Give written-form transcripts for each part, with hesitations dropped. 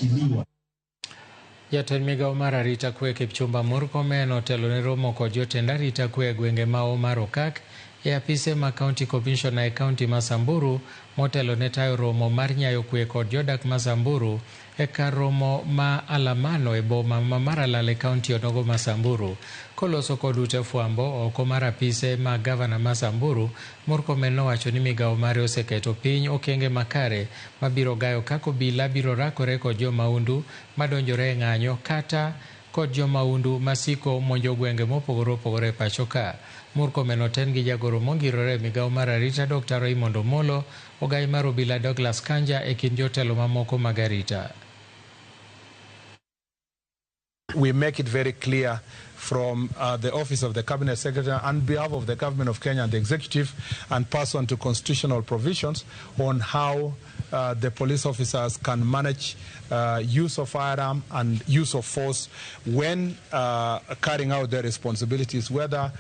wameachiliwa. Jatend migao mar arita kwe Kipchumba Murkomen otelo ne romo kod jotend arita kwe e gwenge ma Omar Okak e apise ma County Commissioner e kaunti ma Samburu motelo ne tayo romo mar nyayo kwe kod jodak ma Samburu e kar romo ma Alamano e boma ma Maralal e kaunti onogo ma Samburu. Koloso kod ute fwambo oko mar apise ma gavana ma Samburu, Murkomen nowacho ni migao mare oseketo piny okenge makare mabiro gayo kaka obila biro rakore kod jomaundu madonjore e ng'anyo kata kod jomaundu masiko monjo gwenge mopogore opogore e pacho ka. Murkomen oten gi jagoro mongirore e migao mar arita Dr. Raymond Omolo, ogai mar obila Douglas Kanja e kind jotelo mamoko mag arita. We make it very clear from the Office of the Cabinet Secretary on behalf of the Government of Kenya and the Executive, and pass on to constitutional provisions on how the police officers can manage use of firearm and use of force when carrying out their responsibilities, whether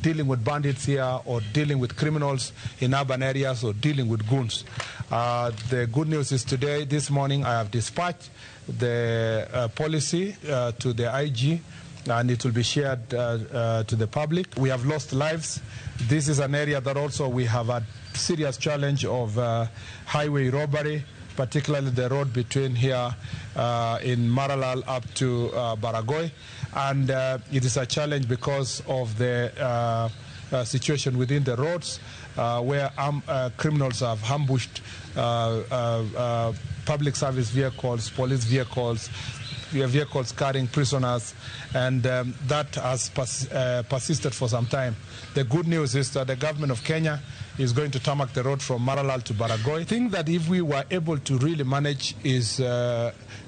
dealing with bandits here or dealing with criminals in urban areas or dealing with goons. The good news is today, this morning, I have dispatched the policy to the IG, and it will be shared to the public. We have lost lives. This is an area that also we have a serious challenge of highway robbery, particularly the road between here in Maralal up to Baragoi. And it is a challenge because of the situation within the roads where criminals have ambushed public service vehicles, police vehicles, vehicles carrying prisoners, and that has persisted for some time. The good news is that the government of Kenya is going to tarmac the road from Maralal to Baragoi. I think that if we were able to really manage is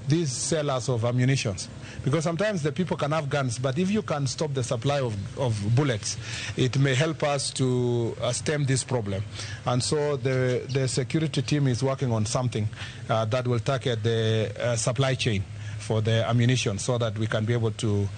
these sellers of ammunitions, because sometimes the people can have guns, but if you can stop the supply of bullets, it may help us to stem this problem. And so the security team is working on something that will target the supply chain for the ammunition so that we can be able to